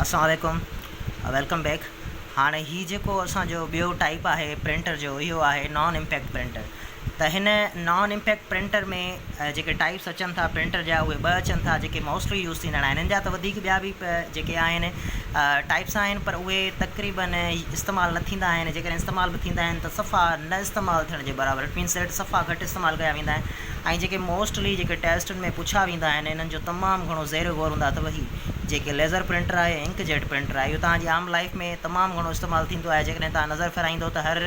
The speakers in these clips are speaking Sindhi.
السلام عليڪم welcome back هاڻي هي جيڪو اسان جو ٻيو ٽائپ آهي پرنٽر جو اهو آهي نان امپيڪٽ پرنٽر ته هن نان امپيڪٽ پرنٽر ۾ جيڪي ٽائپس اچن ٿا پرنٽر جا اهي ٻه اچن ٿا جيڪي موسٽلي يوز ٿيندڙ آهن هن جا ته وڌيڪ ٻيا به جيڪي آهن ٽائپس آهن پر اهي تقريبن استعمال نه ٿيندا آهن جيڪڏهن استعمال به ٿيندا آهن ته صفا نه استعمال ٿيڻ جي برابر it means that صفا گهٽ استعمال ڪيا ويندا آهن ۽ جيڪي موسٽلي جيڪي ٽيسٽن ۾ پڇيا ويندا آهن انهن جو تمام گهڻو زير غور هوندا اٿو هي جيڪي ليزر پرنٽر آهي ۽ انڪ جيٽ پرنٽر آهي اهو توهان جي عام لائيف ۾ تمام گهڻو استعمال ٿيندو آهي جيڪڏهن توهان نظر ڦيرائيندو ته هر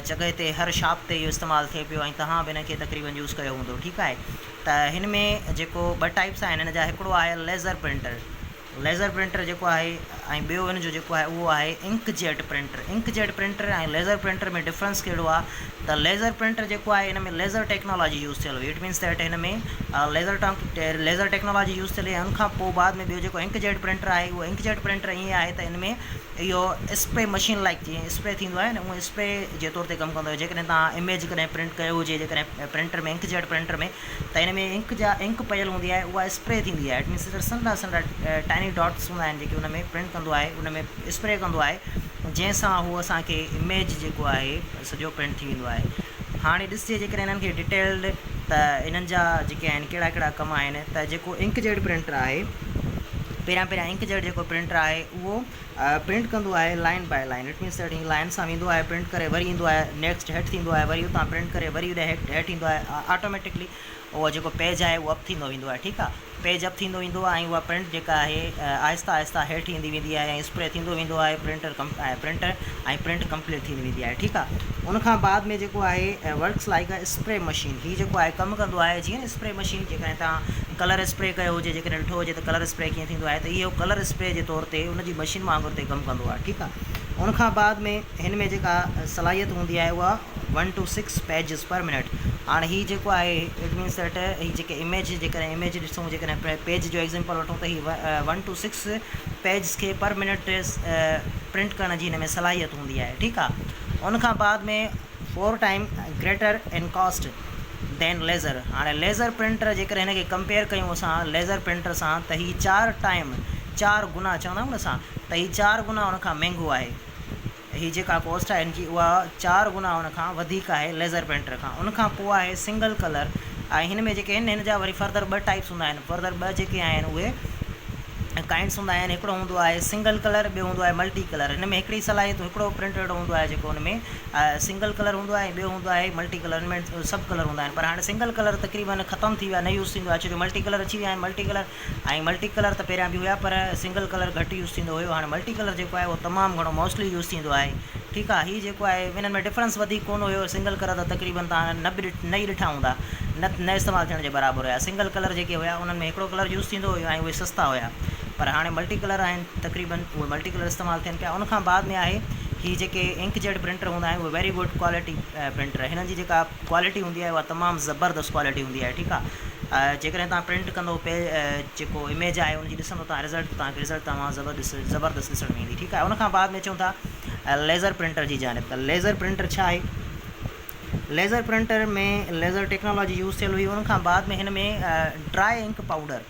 جڳهه تي هر شاپ تي اهو استعمال ٿئي پيو ۽ توهان به ان کي تقريبن يوز ڪيو هوندو ٺيڪ آهي ته هن ۾ جيڪو ٻه ٽائپس آهن هن جا هڪڙو آهي ليزر پرنٽر ليزر پرنٽر جيڪو آهي ۽ ٻيو ان جو جيڪو آهي اهو آهي inkjet printer. Inkjet printer ۽ laser printer ۾ difference ڪهڙو آهي ته ليزر پرنٽر جيڪو آهي ان ۾ ليزر ٽيڪنالاجي يوز ٿيل هئي it means that هن ۾ ليزر ليزر ٽيڪنالاجي يوز ٿيل هئي ۽ ان کان پوء بعد ۾ ٻيو جيڪو انڪ جيٽ پرنٽر آهي اهو انڪ جيٽ پرنٽر ائين آهي ته ان ۾ اهو اسپري مشين لائيڪ جيئن اسپري ٿيندو آهي نه اونئن اسپري جي طور تي ڪم ڪندو آهي جيڪڏهن توهان اميج ڪڏهن پرنٽ ڪيو هجي جيڪڏهن پرنٽر ۾ انڪ جيٽ پرنٽر ۾ ته ان ۾ انڪ جا انڪ پيل هوندي آهي اها اسپري ٿيندي آهي it means سنهڙا سنهڙا ٽائني ڊاٽس هوندا آهن جيڪي ان ۾ پرنٽ ڪندو آهي ان ۾ اسپري ڪندو آهي جنهن سان هو اسان کي اميج جيڪو آهي سڄو پرنٽ ٿي ويندو آهي هاڻي ڏسجي جيڪڏهن انهن کي ڊيٽيلڊ ته انهن جا جيڪي آهن ڪهڙا ڪهڙا ڪم آهن ته جيڪو انڪ جيٽ پرنٽر آهي پهريان پهريان انڪ جيٽ جيڪو پرنٽر آهي اهو پرنٽ ڪندو آهي line by line it means that he line سان ويندو آهي پرنٽ ڪري وري ايندو آهي نيڪسٽ هيٺ ٿيندو آهي وري اتان پرنٽ ڪري وري هيڏي هيٺ ايندو آهي آٽوميٽڪلي اهو جيڪو پيج آهي اهو اپ ٿيندو ويندو آهي ٺيڪ آهي پيج اپ ٿيندو ويندو آهي ۽ اها پرنٽ جيڪا آهي آهستي آهستي هيٺ ايندي ويندي آهي ۽ اسپري ٿيندو ويندو آهي پرنٽر پرنٽر ۽ پرنٽ ڪمپليٽ ٿيندي ويندي آهي ٺيڪ آهي ان کان بعد ۾ جيڪو آهي ورڪس لائڪ ا اسپري مشين هي جيڪو آهي ڪم ڪندو آهي جيئن اسپري مشين جيڪڏهن توهان ڪلر اسپري ڪيو هجي جيڪڏهن ڏٺو هجي ته ڪلر اسپري ڪيئن ٿيندو آهي ته اهو ڪلر اسپري جي طور تي ان جي مشين وانگر تي ڪم ڪندو آهي ٺيڪ آهي ان کان بعد ۾ هن ۾ جيڪا صلاحيت هوندي آهي اها one two six pages per minute هاڻي هي جيڪو آهي it means that هي جيڪي اميج جيڪڏهن اميج ڏسون جيڪڏهن پيج جو ايگزامپل وٺون ته هي ون ٽو سڪس پيجز کي پر منٽ پرنٽ ڪرڻ جي هن ۾ صلاحيت هوندي آهي ٺيڪ آهي ان کان بعد ۾ four time greater in cost than laser هاڻي ليزر پرنٽر جيڪڏهن هن کي ڪمپيئر ڪيون اسان ليزر پرنٽر سان ته هي چار ٽائيم چار گنا چوندا آهيون نه اسان ته هي چار گنا ان کان مهنگو آهي هي جيڪا ڪوسٽ آهي ان جي اها چار گنا ان کان وڌيڪ آهي ليزر پرنٽر کان ان کان پوء آهي سنگل ڪلر ۽ هن ۾ جيڪي آهن هن جا وري فردر ٻه ٽائپس هوندا آهن فردر ٻه جيڪي آهن اهي ڪائنڊس هوندا آهن هڪڙو هوندو آهي سنگل ڪلر ٻيو هوندو آهي ملٽي ڪلر هن ۾ هڪڙي صلاحيت هڪڙو پرنٽ اهڙو هوندو آهي جيڪو ان ۾ سنگل ڪلر هوندو آهي ۽ ٻيو هوندو آهي ملٽي ڪلر ان ۾ سڀ ڪلر هوندا آهن پر هاڻي سنگل ڪلر تقريبن ختم ٿي ويا نه يوز ٿيندو آهي ڇو جو ملٽي ڪلر اچي ويا آهن ملٽي ڪلر ۽ ملٽي ڪلر ته پهريان به هيا پر سنگل ڪلر گهٽ يوز ٿيندو هيو هاڻي ملٽي ڪلر جيڪو آهي اهو تمام گهڻو موسٽلي يوز ٿيندو آهي ٺيڪ آهي هي جيڪو آهي انهن ۾ ڊفرنس وڌيڪ ڪونه هيو سنگل ڪلر ته تقريبن توهان نه به نه ئي ڏٺا هوندا نه نه استعمال ٿيڻ جي برابر هيا سنگل ڪلر جيڪي هيا انهن ۾ هڪڙو ڪلر يوز ٿيندو هيو ۽ اهي سستا هيا پر هاڻي ملٽي ڪلر آهن تقريبن اهي ملٽي ڪلر استعمال ٿين پيا ان کان بعد ۾ آهي هي جيڪي انڪ جيٽ پرنٽر هوندا آهن اهي ويري گڊ ڪوالٽي پرنٽر هنن جي جيڪا ڪوالٽي هوندي آهي اها تمام زبردست ڪوالٽي هوندي آهي ٺيڪ آهي جيڪڏهن توهان پرنٽ ڪندو پي جيڪو اميج آهي ان جي ڏسندو توهان رزلٽ توهان کي رزلٽ تمام زبردست زبردست ڏسڻ ۾ ايندي ٺيڪ آهي ان کان بعد ۾ اچون ٿا ليزر پرنٽر جي جانب ته ليزر پرنٽر ڇا آهي laser printer ۾ laser technology use ٿيل هئي ان کان بعد ۾ هن ۾ ڊرائي انڪ پائوڊر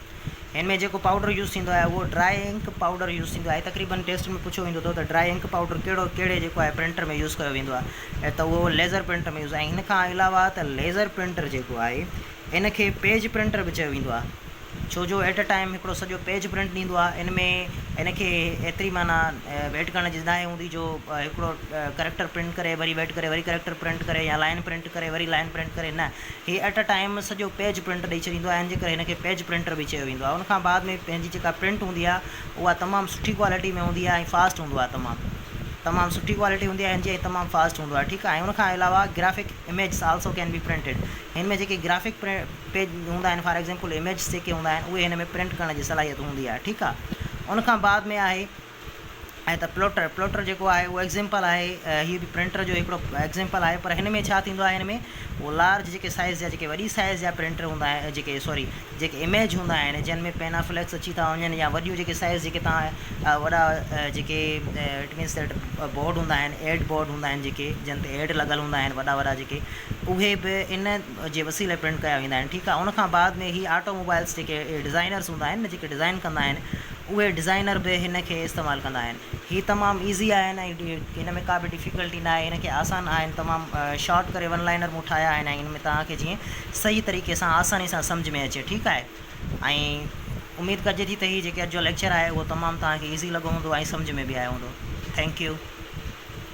هن ۾ جيڪو پائوڊر يوز ٿيندو آهي اهو ڊرائي انڪ پائوڊر يوز ٿيندو آهي تقريبن ٽيسٽ ۾ پڇيو ويندو اٿو ته ڊرائي انڪ پائوڊر ڪهڙو ڪهڙي جيڪو آهي پرنٽر ۾ يوز ڪيو ويندو آهي ته اهو ليزر پرنٽر ۾ يوز ۽ هن کان علاوه ته ليزر پرنٽر جيڪو آهي ان کي پيج پرنٽر به چيو ويندو آهي ڇو جو ايٽ ا ٽائيم هڪڙو سڄو پيج پرنٽ ڏيندو آهي ان ۾ ان کي ايتري معنيٰ ويٽ ڪرڻ جي ناهي هوندي جو هڪڙو ڪريڪٽر پرنٽ ڪري وري ويٽ ڪري وري ڪريڪٽر پرنٽ ڪري يا لائن پرنٽ ڪري وري لائن پرنٽ ڪري نه هي ايٽ ا ٽائيم سڄو پيج پرنٽ ڏئي ڇڏيندو آهي ان جي ڪري هن کي پيج پرنٽر به چيو ويندو آهي ان کان بعد ۾ پنهنجي جيڪا پرنٽ هوندي آهي اها تمام سٺي ڪوالٽي ۾ هوندي آهي ۽ فاسٽ هوندو آهي تمام تمام سٺي ڪوالٽي هوندي آهي هن جي ۽ تمام فاسٽ هوندو آهي ٺيڪ آهي ۽ ان کان علاوه graphic images also can be printed هن ۾ جيڪي گرافڪ پيج هوندا آهن فار ايگزامپل اميجز جيڪي هوندا آهن اهي هن ۾ پرنٽ ڪرڻ جي صلاحيت هوندي آهي ٺيڪ آهي ان کان بعد ۾ آهي ۽ ته پلوٽر، Plotter، جيڪو آهي اهو ايگزيمپل آهي هي به پرنٽر جو هڪڙو ايگزيمپل آهي پر هن ۾ ڇا ٿيندو آهي هن ۾ اهو لارج جيڪي سائيز جا جيڪي وڏي سائيز جا پرنٽر هوندا آهن جيڪي سوري جيڪي اميج هوندا آهن جن ۾ پينا فليڪس اچي ٿا وڃن يا وڏيون جيڪي سائيز جيڪي تان وڏا جيڪي it means that board هوندا آهن ايڊ بورڊ هوندا آهن جيڪي جن تي ايڊ لڳل هوندا آهن وڏا وڏا جيڪي اهي به ان جي وسيلي پرنٽ ڪيا ويندا آهن ٺيڪ آهي ان کان بعد ۾ هي آٽو موبائلس جيڪي ڊزائنرس هوندا آهن نه جيڪي ڊزائن ڪندا آهن. اهي ڊزائنر به هن کي استعمال ڪندا آهن. هي تمام ايزي آهن ۽ هن ۾ ڪا به ڊفيڪلٽي نه آهي هن کي آسان آهن تمام شارٽ ڪري ون لائنر مون ٺاهيا آهن ۽ هن ۾ توهان کي جيئن صحيح طريقي سان آساني سان سمجهه ۾ اچي ٺيڪ آهي ۽ اميد ڪجي ٿي ته هي جيڪي اڄ جو ليڪچر آهي اهو تمام توهان کي ايزي لڳو هوندو ۽ سمجهه ۾ به آيو هوندو thank you.